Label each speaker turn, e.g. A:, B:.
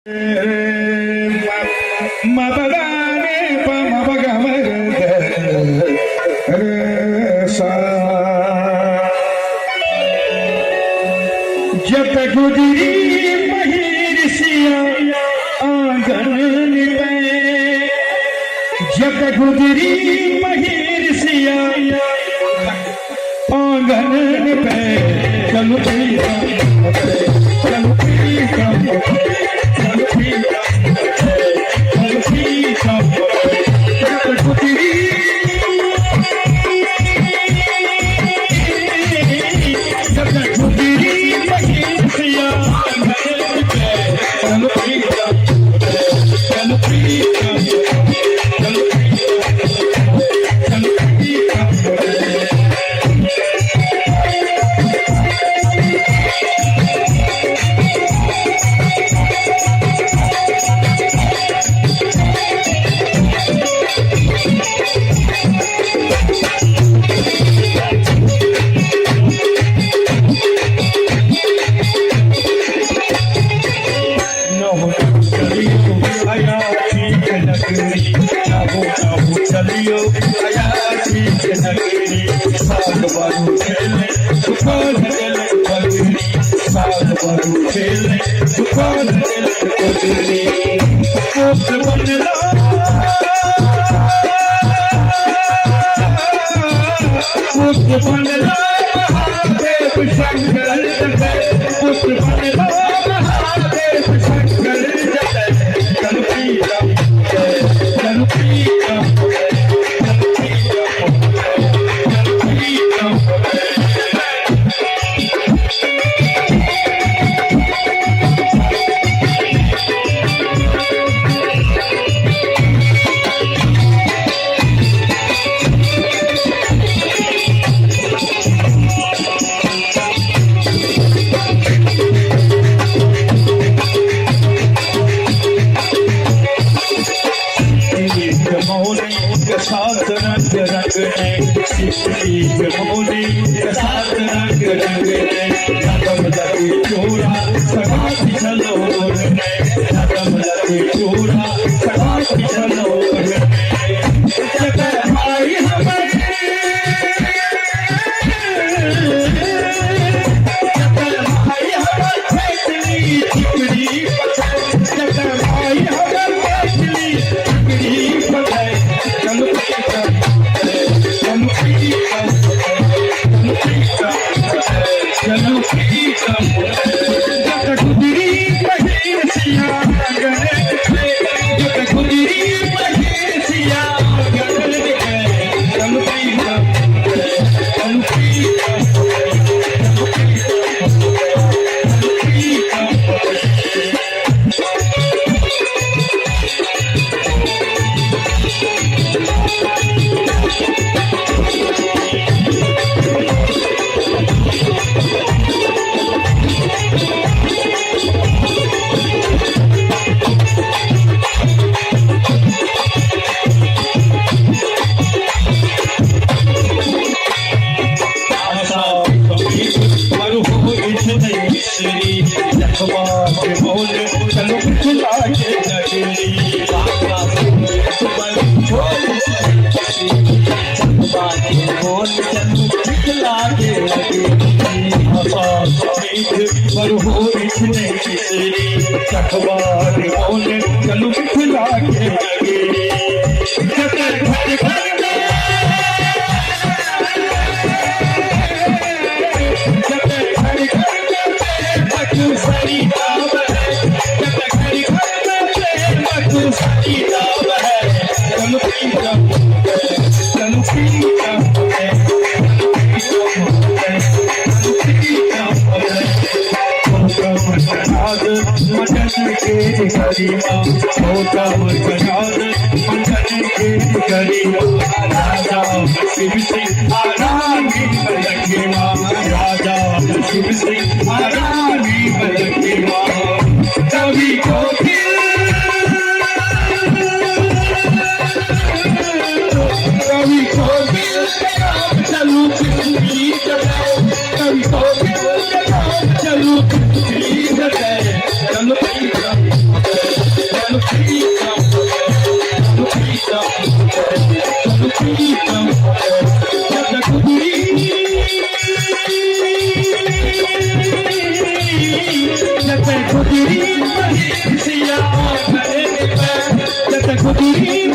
A: म प ग रे प म प ग म ग रे सा। जत गुजरी पहिर सिया आंगन पे, जत गुजरी पहिर सिया आंगन पे, चलो प्रीतम चलो प्रीतम चलो प्रीतम चलो प्रीतम। जत गुजरी जत गुजरी पहिर सिया आंगन पे, चलो प्रीतम चलो प्रीतम चलो प्रीतम चलो प्रीतम। नहो चलियो अयाची के नगरी, नहो नहो चलियो अयाची के नगरी, साग बारू खेले दुकान दिल पगड़ी, साग बारू खेले दुकान दिल पगड़ी। पुत्र बनला पुत्र बनला महादेव शंकर जगत, पुत्र बनला महादेव शंकर जगत। चलो प्रीतम चलो प्रीतम चलो प्रीतम चलो प्रीतम। एक मौली के साथ रंग रंग ने, एक मौली के साथ रंग रंग ने, कदम लगे चोरा सगा चलो ने, कदम लगे चोरा सगा चलो ने। जगह आई हमें जगह आई हमें फेंकली चिकड़ी पछे, जगह आई हमें फेंकली चिकड़ी पछे। चलो प्रीतम चलो प्रीतम चलो प्रीतम चलो प्रीतम। जत गुजरी पहिर सिया आंगन पे, जत गुजरी पहिर सिया आंगन पे, चलो प्रीतम चलो प्रीतम चलो प्रीतम चलो प्रीतम। आशा पर हो इतने मिश्री, लखवा के बोल चलो मिथिला के नगरी।
B: पर हो के बोल चलू मिथिला के नगरी।
A: आशा समीत पर हो इतने मिश्री, लखवा के बोल चलो मिथिला के नगरी। जत घर घर में जत घर घर में प्रेमक सरिता बहे, जत घर घर में प्रेमक सरिता बहे। चलो प्रीतम चलो प्रीतम चलो प्रीतम। गौतम मंडन के गरिमा, गौतम जनाद मंडन के गरिमा, राजा शिव सिंह रानी लखिमा, राजा शिव सिंह रानी लखिमा। कवि कोकिल कवि कोकिल चलू पृथ्वी जगह, कवि कोकिल चलू पृथ्वी जगह। चलो प्रीतम गुजरी।